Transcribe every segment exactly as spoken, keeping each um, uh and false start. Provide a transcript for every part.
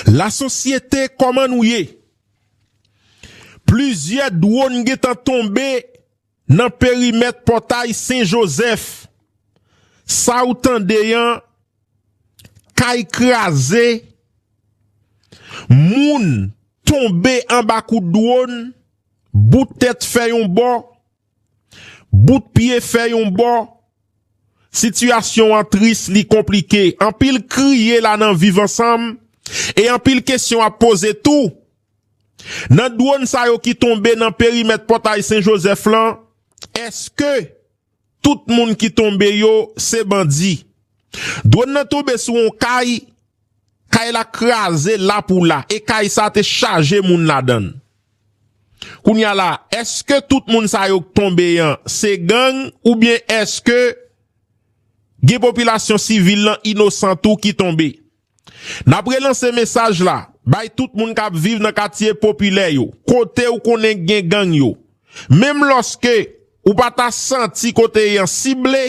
Lasosyete, kòman nou ye? Plizyè dwòn gentan tonbe nan perimèt Pòtay Sen Jozèf. Sa ou tande an, kay kraze, moun tonbe anba kout dwòn, bout tèt fè yon bò, bout pye fè yon bò. Sitiyasyon an tris, li konplike. Anpil kriye la nan Viv Ansanm e anpil kesyon ap poze tou. Nan dwòn sa yo ki tonbe nan perimèt Pòtay Sen Jozèf lan, èske tout moun ki tonbe yo se bandi? Dwòn nan tonbe sou yon kay, kay la kraze la pou la, e kay sa te chaje moun ladan l. Kounye a la, èske tout moun sa yo k tonbe an se gang, oubyen èske gen popilasyon sivil lan inosan tou ki tonbe? N ap relanse mesaj la bay tout moun k ap viv nan katye popilè yo, kote ou konnen gen gang yo. Menm lòske ou pa ta santi kote an sible,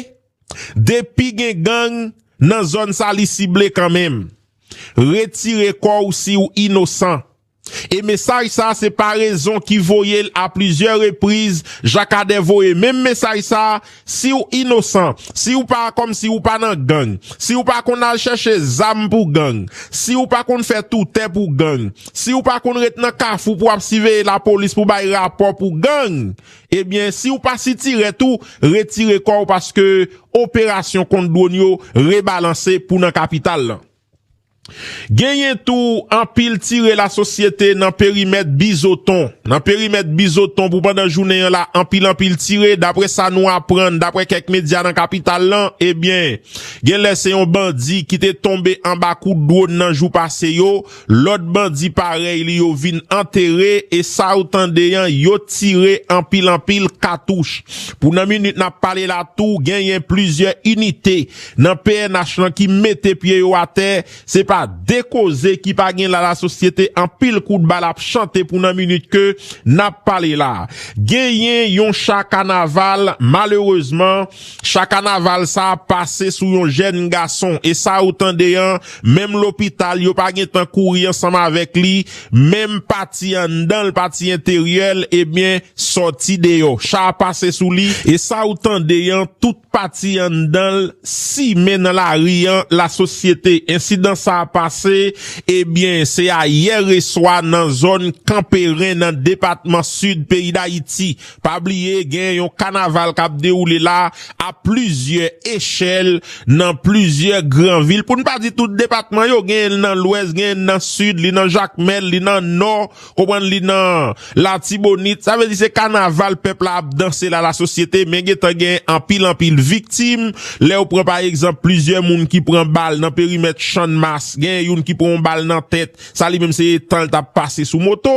depi gen gang nan zòn sa, li sible kanmenm. Retire kò w si w inosan. E mesaj sa se pa rezon ki voye l a plizyè repriz. Jakadè voye menm mesaj sa. Si w inosan, si w pa, kòmsi w pa nan gang, si w pa konn al chèche zam pou gang, si w pa konn fè toutè pou gang, si w pa konn ret nan kafou pou ap siveye lapolis pou bay rapò pou gang, ebyen, si w pa sitirè tou, retire kò w, paske operasyon kont dwòn yo rebalanse pou nan kapital lan. Genyen tou anpil tire, Lasosyete, nan perimèt Bizoton. Nan perimèt Bizoton, pou pandan jounen an la, anpil, anpil tire. Daprè sa nou aprann, daprè kèk medya nan kapital lan, ebyen, genlè se yon bandi ki te tonbe anba kout dwòn nan jou pase yo. Lòt bandi parèy li yo vin antere, e sa ou tande an, yo tire anpil, anpil katouch. Pou nan minit n ap pale la tou, genyen plizyè inite nan P N H lan ki mete pye yo atè. Se pa de koze ki pa gen la, Lasosyete, anpil kout bal ap chante pou nan minit ke n ap pale la. Genyen yon cha kanaval, malerezman, cha kanaval sa pase sou yon jèn gason. E sa ou tande an, menm lopital, yo pa gentan kouri ansanm avèk li. Menm pati anndan l, pati enteryè l, ebyen, sòti deyò. Cha a pase sou li. E sa ou tande an, tout pati anndan l simen nan lari an, Lasosyete. Ensidan sa a pase, ebyen, se ayè reswa nan zòn Kanperen, nan depatman Sid peyi Dayiti. Pa bliye, gen yon kanaval k ap dewoule la a plizyè echèl nan plizyè gran vil. Pou n pa di tout depatman yo, genyen l nan Lwès, genyen l nan Sid, li nan Jakmèl, li nan Nò, konprann, li nan Latibonit. Sa vle di se kanaval pèp la ap danse la, Lasosyete, men gentan gen anpil, anpil viktim. Lè ou pran pa egzanp plizyè moun ki pran bal nan perimèt Channmas, gen youn ki pran yon bal nan tèt, sa li menm se tan l t ap pase sou moto.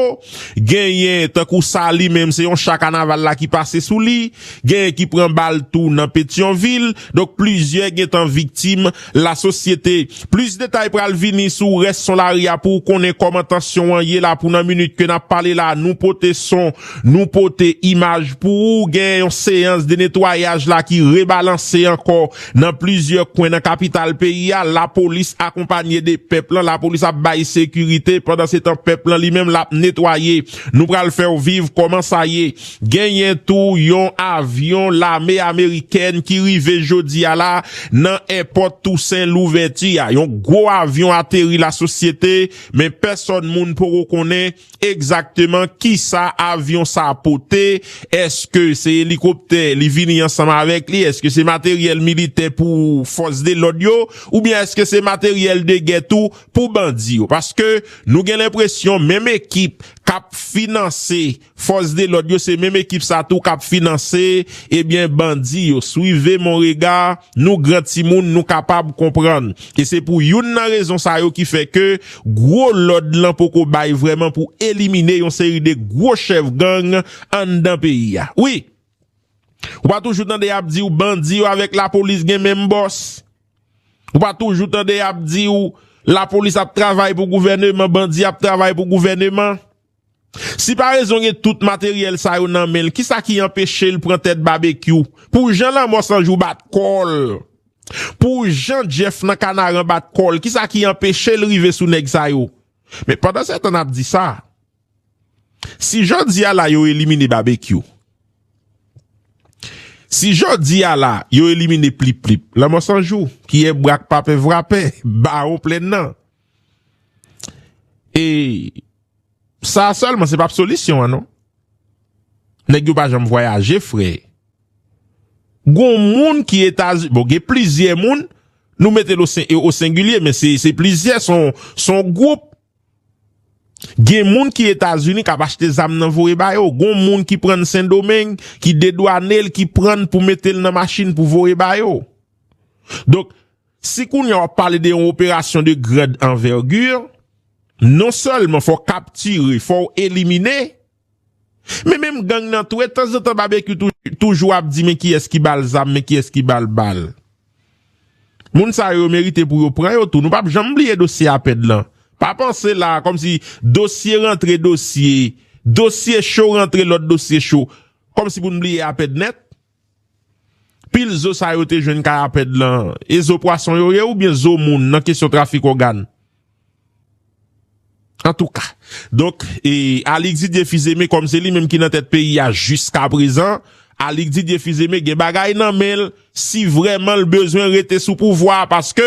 Genyen, tankou sa li menm se yon cha kanaval la ki pase sou li. Genyen ki pran bal tou nan Petyonvil. Donk, plizyè gentan viktim, Lasosyete. Plis detay pral vini sou rès son lari a pou w konnen kòman tansyon an ye la pou nan minit ke n ap pale la. Nou pote son, nou pote imaj pou ou. Gen yon seyans de netwayaj la ki rebalanse ankò nan plizyè kwen nan kapital peyi a. Lapolis akonpanye de pèp lan, lapolis ap bay sekirite. Pandansetan, pèp lan li menm l ap netwaye. Nou pral fè w viv kòman sa ye. Genyen tou yon avyon lame amerikèn ki rive jodi a la nan èpòt Tousen Louvèti a. Yon gwo avyon ateri, Lasosyete, men pèsòn moun poko konnen egzakteman kisa avyon sa pote. Èske se elikoptè li vini ansanm avèk li? Èske se materyèl militè pou fòs de lòd yo? Oubyen èske se materyèl de gè tou pou bandi yo? Paske nou gen lenpresyon menm ekip k ap finanse fòs de lòd yo, se menm ekip sa tou k ap finanse, ebyen, bandi yo. Swive mon rega, nou gran timoun, nou kapab konprann. E se pou youn nan rezon sa yo ki fè ke gwo lòd lan poko bay vrèman pou elimine yon seri de gwo chèf gang anndan peyi a. Wi! Ou pa toujou tande y ap di w bandi yo avèk lapolis gen menm bòs? Ou pa toujou tande y ap di w lapolis ap travay pou gouvèneman, bandi ap travay pou gouvèneman? Si pa rezon gen tout materyèl sa yo nan men l, kisa ki anpeche l pran tèt Babekyou? Pou jan Lanmò San Jou bat kò l, pou jan Jeff nan Kanaran bat kò l, kisa ki anpeche l rive sou nèg sa yo? Men pandan se tan n ap di sa, si jodi a la yo elimine Babekyou, si jodi a la yo elimine Plip Plip, Lanmò San Jou, ki e brak pape vrape, bawon plèn nan. E sa sèlman, se p ap solisyon an, non. Nèg yo pa janm vwayaje, frè. Gon moun ki Etazini, bon, gen plizyè moun, nou mete l o sen-, o sengilye, men se, se plizyè, se yon, se yon gwoup. Gen moun ki Etazini k ap achte zam nan voye ba yo. Gon moun ki pran Sendomeng, ki dedwane l, ki pran pou mete l nan machin pou voye ba yo. Donk, si kounye a w ap pale de yon operasyon de grande envergure, non sèlman fò w kaptire, fò w elimine, men menm gang nan tou, e tanzantan Babekyou tou-, toujou ap di, men kiyès ki ba l zam, men kiyès ki ba l bal. Moun sa yo, yo merite pou yo pran yo tou. Nou p ap janm bliye dosye Apèd lan. Pa panse la, kòmsi dosye rantre dosye, dosye cho rantre lòt dosye cho, kòmsi pou n bliye Apèd nèt. Pil zo sa yo te jwenn kay Apèd lan, e zo pwason yo ye oubyen zo moun nan kesyon trafik ògàn? Antouka. Donk, e, Alix Didier Fils-Aimé, kòm se li menm ki nan tèt peyi a jiskaprezan, Alix Didier Fils-Aimé gen bagay nan men l si vrèman l bezwen rete sou pouvwa a, paske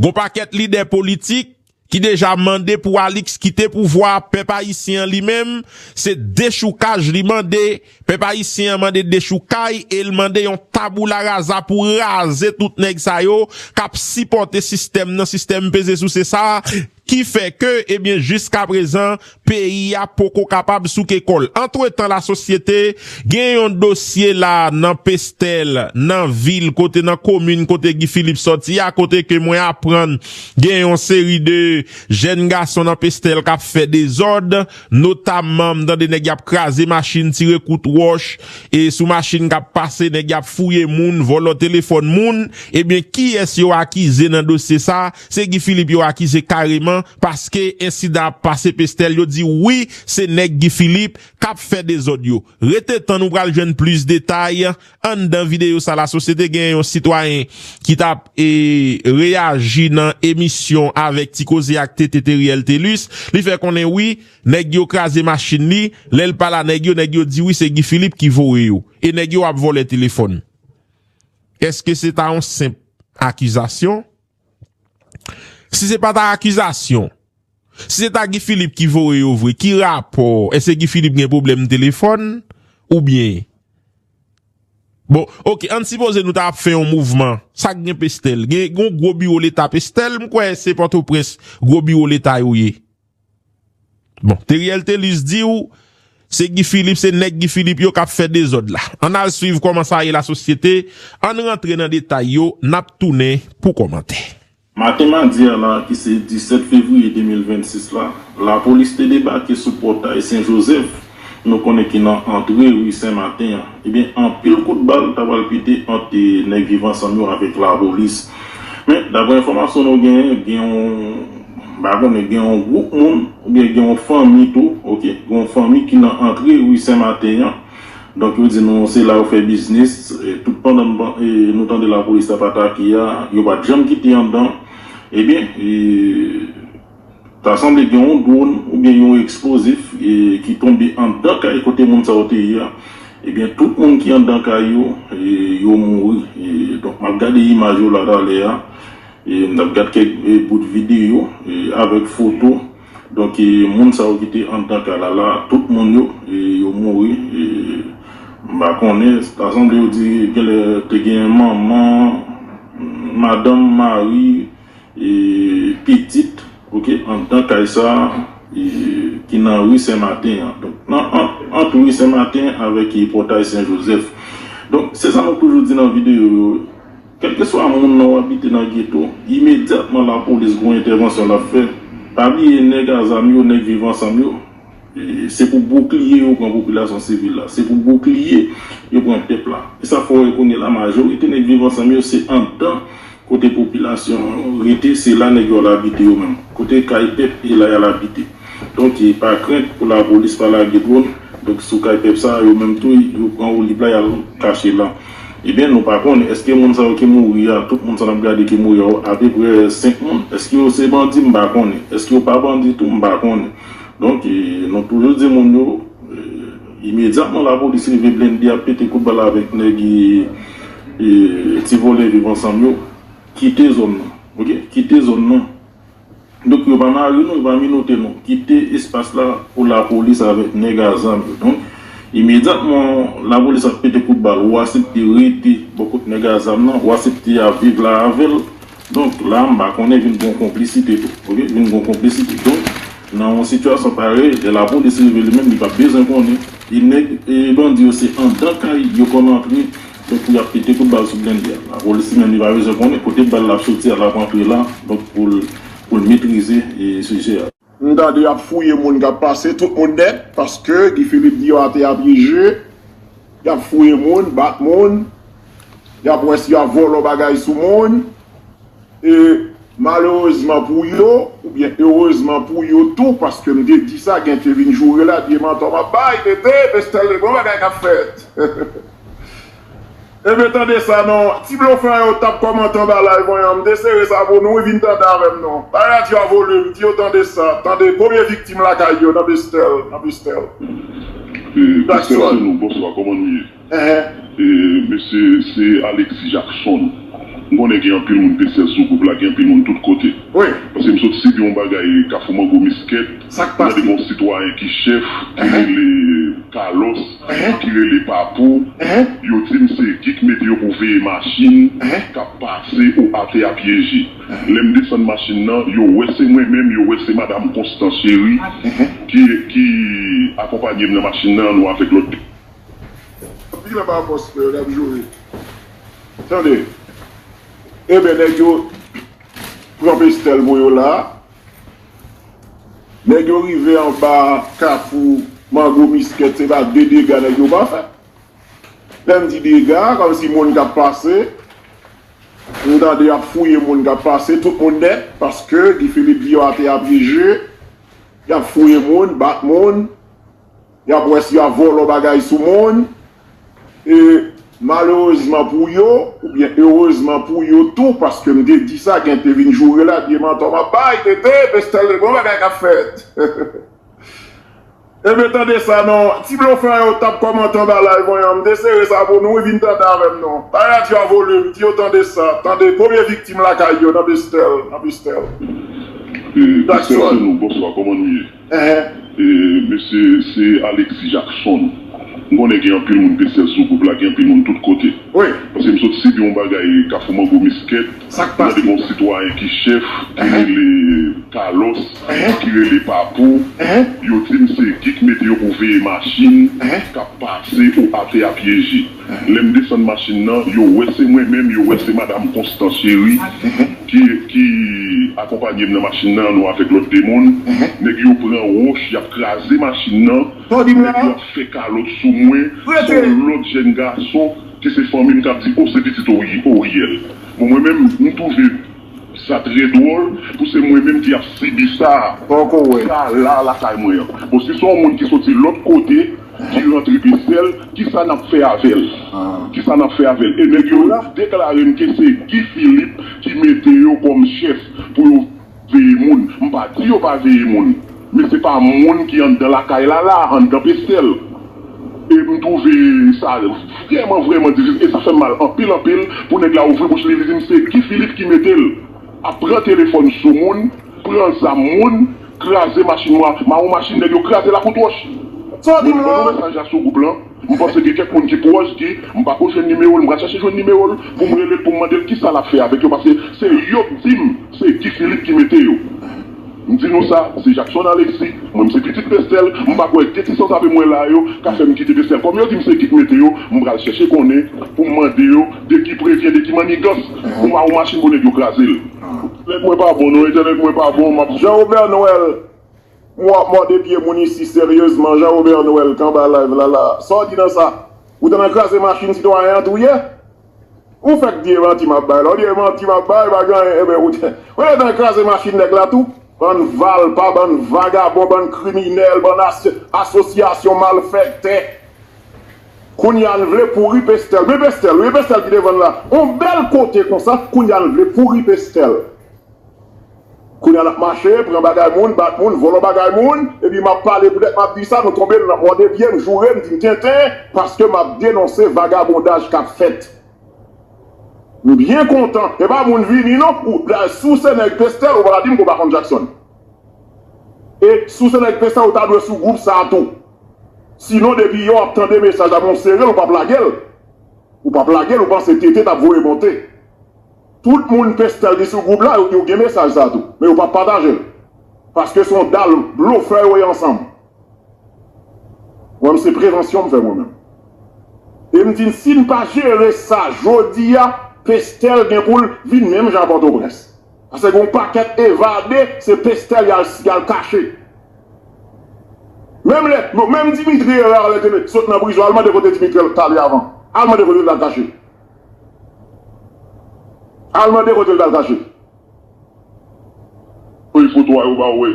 gon pakèt lidè politik ki deja mande pou Alix kite pouvwa a, pèp ayisyen an li menm, se dechoukaj li mande, pèp ayisyen an mande dechoukay e l mande yon tabula rasa pou raze tout nèg sa yo k ap sipòte sistèm nan, sistèm peze souse sa a, ki fè ke, ebyen, jiskaprezan, peyi a poko kapab souke kò l. Antretan, lasosyete, gen yon dosye la nan Pestèl, nan vil, kote nan komin kote Guy Philippe sòti a, kote ke mwen aprann gen yon seri de jèn gason nan Pestèl k ap fè dezòd, notamman, m tande nèg y ap kraze machin, tire kout wòch, e sou machin k ap pase, nèg y ap fouye moun, vòlò telefòn moun. Ebyen, kiyès yo akize nan dosye sa? Se Guy Philippe yo akize kareman, paske ensidan ap pase Pestèl, yo di wi, se nèg Guy Philippe k ap fè dezòd yo. Rete tan, nou pral jwenn plis detay anndan videyo sa. Lasosyete, gen yon sitwayen ki t ap, e, reyaji nan emisyon avèk Ti Koze ak T T Teriel Telus. Li fè konnen wi, nèg yo kraze machin li, lè l pale a nèg yo, nèg yo di wi, se Guy Philippe ki voye yo. E nèg yo ap vòlè telefòn. Èske se ta yon senp akizasyon? Si se pa ta akizasyon, si se ta Guy Philippe ki voye yo vre, ki rapò? Èske Guy Philippe gen pwoblèm telefòn? Oubyen? Bon, oke, ann sipoze nou ta ap fè yon mouvman. Sa k gen Pestèl? Gen, gen yon gwo biwo Leta Pestèl, m kwè se Pòtoprens gwo biwo Leta yo ye. Bon, Teriel Telus di w, se Guy Philippe, se nèg Guy Philippe yo k ap fè dezòd la. Ann al swiv kòman sa ye, lasosyete, ann rantre nan detay yo, n ap tounen pou kòmantè. Maten madi a la, ki se disèt fevriye de mil vennsis la, lapolis te debake sou pòtay Sen Jozèf, nou konnen ki nan antre ri Sen Maten an. Ebyen, anpil kout bal ta pral pete ant nèg Viv Ansanm yo avèk lapolis. Men, daprè enfòmasyon nou genyen, gen yon, m pa konnen, gen yon gwoup moun, oubyen gen yon fanmi tou, oke, gen yon fanmi ki nan antre ri Sen Maten an. Donk, yo di nou, se la yo fè biznis, e, tout pandan n, e, nou tande lapolis ap atake a, yo pa t janm kite anndan. Ebyen, e, ta sanble gen yon dwòn oubyen yon eksplozif, e, ki tonbe anndan kay kote moun sa yo te ye a. Ebyen, tout moun ki anndan kay yo, e, yo mouri. E, donk, m ap gade imaj yo la talè a. E, n ap gade kèk, e, bout videyo, e, avèk foto. Donk, e, moun sa yo ki te anndan kay la la, tout moun yo, e, yo mouri. E, m pa konnen, ta sanble yo di genlè te gen manman, madanm, mari, e, pitit, oke, anndan kay sa, e, ki nan ri Sen Maten an. Donk, nan, ant, ant ri Sen Maten avèk, e, pòtay Sen Jozèf. Donk, se sa nou toujou di nan videyo yo. Kèlkeswa moun nan w abite nan geto, imedyatman lapolis gon entèvansyon l ap fè. Pa bliye nèg a zam yo, nèg Viv Ansanm yo, e, se pou boukliye yo pran popilasyon sivil la. Se pou boukliye yo pran pèp la. E sa fè w wè kounye la, majorite nèg Viv Ansanm yo se anndan kote popilasyon an rete, se la nèg yo al abite yo menm. Kote kay pèp, e la y al abite. Donk, e, pa krent pou lapolis pa lage dwòn. Donk, sou kay pèp sa, yo menm tou, yo pran woulib la, y al kache la. Ebyen, nou pa konnen. Èske moun sa yo ki mouri a, tout moun sa n ap gade ki mouri a, apeprè senk moun? Èske yo se bandi? M pa konnen. Èske yo pa bandi tou? M pa konnen. Donk, e, nou toujou di moun yo, e, imedyatman lapolis rive, blende ap pete kout bal avèk nèg, e, e, ti vòlè Viv Ansanm yo, kite zòn nan. Oke? Kite zòn nan. Donk, yo pa mare nou, yo pa menote nou. Kite espas la pou lapolis avèk nèg a zam yo. Donk, imedyatman lapolis ap pete kout bal, ou aksepte rete bò kot nèg a zam nan, ou aksepte ap viv la avè l. Donk, la, m pa konnen, vin gon konplisite tou. Oke? Vin gon konplisite. Donk, nan yon sitiyasyon parèy, lè lapolis rive li menm, li p ap bezwen konnen. E nèg, e bandi yo, se anndan kay yo konn antre. Donk, pou y ap pete kout bal sou blende a. Lapolis li menm, li pa bezwen konnen kote bal la ap soti a, l ap antre la. Donk, pou l, pou l metrize, e, sijè a. M tande y ap fouye moun k ap pase, tout moun nèt, paske Guy Philippe di yo atè a pyeje. Y ap fouye moun, bat moun. Y ap wè si y ap vòlò bagay sou moun. E malerezman pou yo, oubyen erezman pou yo tou, paske m te di sa, gen te vin joure la, di e mantò m ap bay, tete, Pestèl, bon bagay k ap fèt. Ebyen, tande sa non, ti blofè yo t ap kòmante anba live mwen an, m te sere sa pou nou, wi, vin tande avè m non. Bay radyo a volim, di yo tande sa, tande konbyen viktim lakay yo nan Pestèl, nan Pestèl. E, Pestèl, se nou, bonswa, kòman nou ye? Enhen. E, mesye, se Alexis Jackson. M konnen gen anpil moun Pestèl sou gwoup la, gen anpil moun tout kote. Wi. Paske m sot sibi yon bagay Kafou Mango Miskèt. Sa k pase? M tande gen yon sitwayen ki chèf, ki rele Carlos, ki rele Papou. Yo di m se Guy k mete yo pou veye machin k ap pase ou atè a pyeje. Lè m desann machin nan, yo wè se mwen menm, yo wè se madanm Constance Chéry ki, ki akonpanye m nan machin nan, nou avèk lòt. Anpil anba pòs, frè, l ap joure. Tande. Ebyen, nèg yo pran Pestèl pou yo la. Nèg yo rive anba Kafou Mango Miskèt, se pa de dega nèg yo pa fè. Lè m di dega, kòmsi moun k ap pase, m tande y ap fouye moun k ap pase, tout moun nèt, paske Guy Philippe di yo atè a pyeje, y ap fouye moun, bat moun, y ap wè si y ap vòlò bagay sou moun. E malerezman pou yo, oubyen erezman pou yo tou, paske m te di sa, gen te vin joure la, di e mantò m ap bay, tete, Pestèl, bon bagay k ap fèt. Ebyen, tande sa non, ti blofè yo t ap kòmante anba live mwen an, m te sere sa pou nou, wi, vin tande avè m non. Bay radyo a volim, di yo tande sa, tande konbyen viktim lakay yo nan Pestèl, nan Pestèl. E, Pestèl, se nou, bonswa, kòman nou ye? Enhen. E, mesye, se Alexis Jackson. M konnen gen anpil moun Pestèl sou gwoup la, gen anpil moun tout kote. Wi. Paske m sot sibi yon bagay Kafou Mango Miskèt. Sa k pase? M tande gen yon sitwayen ki chèf, ki rele Carlos, ki rele Papou. Yo di m se Guy k mete yo pou veye machin k ap pase ou atè a pyeje. Lè m desann machin nan, yo wè se mwen menm, yo wè se madanm Constance Chéry ki, ki akonpanye m nan machin nan, nou avèk lòt de moun. Nèg yo pran wòch, y ap kraze machin nan. Nèg yo ap fè kalòt sou mwen, se yon lòt jèn gason ki se fanmi m k ap di, o, se pitit Ori-, Oriel. Bon, mwen menm, m twouve sa trè dwòl pou se mwen menm ki ap sibi sa, sa la lakay mwen an. Bon, si se yon moun ki soti lòt kote, ki rantre Pestèl, kisa n ap fè avè l? Kisa n ap fè avè l? E nèg yo deklare m ke se Guy Philippe ki mete yo kòm chèf pou yo veye moun. M pa di yo pa veye moun, men se pa moun ki anndan lakay la la, anndan Pestèl. E m twouve sa vrèman, vrèman difisil, e sa fè m mal anpil, anpil, pou nèg la ouvri bouch li, li di m se Guy Philippe ki mete l ap pran telefòn sou moun, pran zam moun, kraze machin mwen, mawon machin nèg yo kraze l ak kout wòch. Sa w di m la? Mwen voye mesaj la sou gwoup lan. M panse gen kèk moun ki pwòch Guy, m pako jwenn nimewo l, m pral chèche jwenn nimewo l pou m rele l, pou m mande l kisa l ap fè avèk yo, paske se yo k di m se Guy Philippe ki mete yo. M di nou sa, se Jackson Alexis, mwen m se pitit Pestèl, m pa kwè de ti sanzave mwen la yo ka fè m kite Pestèl. Kòm yo di m se Guy k mete yo, m pral chèche konnen pou m mande yo de ki prevyen, de ki mannigans pou mawon machin pou nèg yo kraze l. Entènèt mwen pa bon non, entènèt mwen pa bon, m ap Jean Robert Noël, m wè w ap mòde pye moun isi seryezman, Jean Robert Noël k anba live la la. Sa w di nan sa? Ou te nan kraze machin sitwayen an tou ye? Ou fèk di e manti m ap bay la, ou di e manti m ap bay, pa gen anyen, enben ou te, ou te nan kraze machin nèg la tou? Bann valpa, bann vagabon, bann kriminèl, bann as-, asosyasyon malfèktè. Kounye a n vle pouri Pestèl. Men Pestèl, wi, Pestèl ki te vann la. On bèl kote konsa, kounye a n vle pouri Pestèl. Kounye a n ap mache, pran bagay moun, bat moun, vòlò bagay moun, epi m ap pale poutèt m ap di sa, nou tonbe, n ap mòde pye, m joure, m di m tenten, paske m ap denonse vagabondaj k ap fèt. M byen kontan. E pa moun vini non, ou, si w se nèg Pestèl, ou pa ka di m ke w pa konn Jackson. E si w se nèg Pestèl, ou ta dwe sou gwoup sa a tou. Sinon, depi yè w ap tande mesaj la, men w sere l, ou p ap lage l. Ou p ap lage l, ou panse tete t ap voye monte. Tout moun Pestèl ki sou gwoup la, yo, yo gen mesaj sa a tou. Men yo p ap pataje l. Paske se yon dal blofè yo ye ansanm. Mwen, se prevansyon m fè mwen menm. E m di n, si n pa jere sa jodi a, Pestèl gen pou l vin menm jan Pòtoprens. Paske gen yon pakèt evade, se Pestèl y al, y al kache. Menm lè, menm Dimitri Herard lè te sot nan prizon, al mande kote Dimitri t ale avan. Al mande kote l t al kache. Al mande kote l t al kache. Voye foto a yo ba w wè.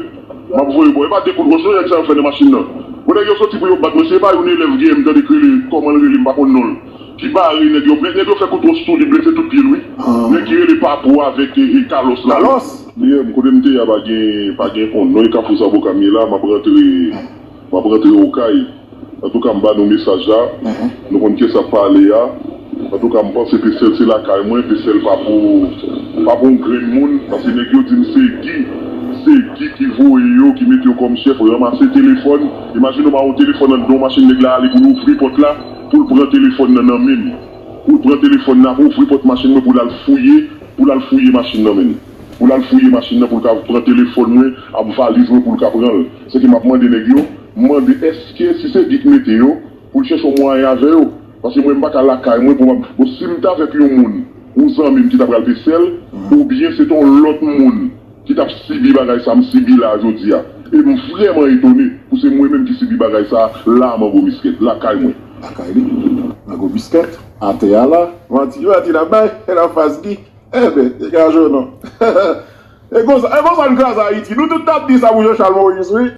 M ap voye ba w. E pa de kout wòch non nèg sa yo fè nan machin nan. Bon, nèg yo soti pou yo bat mwen, se pa yon elèv genyen m tande k rele, kòman l rele, m pa konn non l. Ki bare nèg yo, nèg yo fè kout wòch sou li, blese tout pye l wi. Nèg ki rele Papo avèk e, e Carlos la. Carlos? Li menm, kote m te ye a pa gen, pa gen pon non, e Kafou Zaboka m ye la, m ap rantre, m ap rantre Okay. Antouka, m ba nou mesaj la. Nou konn kiyès ap pale a. Antouka, m panse Pestèl se lakay mwen. Pestèl pa pou, pa pou yon grenn moun. Paske nèg yo di m se Guy. Se Guy ki voye yo, ki mete yo kòm chèf, ranmase telefòn. Imajine w ba yon telefòn anndan yon machin, nèg la ale pou l ouvri pòt la, pou l pran telefòn nan nan men m. Pou l pran telefòn nan, pou ouvri pòt machin mwen, pou l al fouye, pou l al fouye machin nan, men. Pou l al fouye machin nan, pou l ka pran telefòn mwen, ak valiz mwen, pou l ka pran l. Se ke m ap mande nèg yo, m mande èske si se Guy k mete yo, pou l chèche yon mwayen avè yo. Paske mwen, m pa ka lakay mwen pou m ap, bon, si m t avèk yon moun, yon zanmi m ki ta pral Pestèl, oubyen se t on lòt moun ki t ap sibi bagay sa m sibi la a jodi a. E m vrèman etone pou se mwen menm ki sibi bagay sa a la a Mango Miskèt, lakay mwen. Lakay li, Mango Miskèt, atè a la, manti, manti l ap bay, l ap fas Guy. Enben, degaje w non. E konsa, e konsa n kraze Ayiti. Nou tout t ap di sa pou Jean Charles Moïse, wi.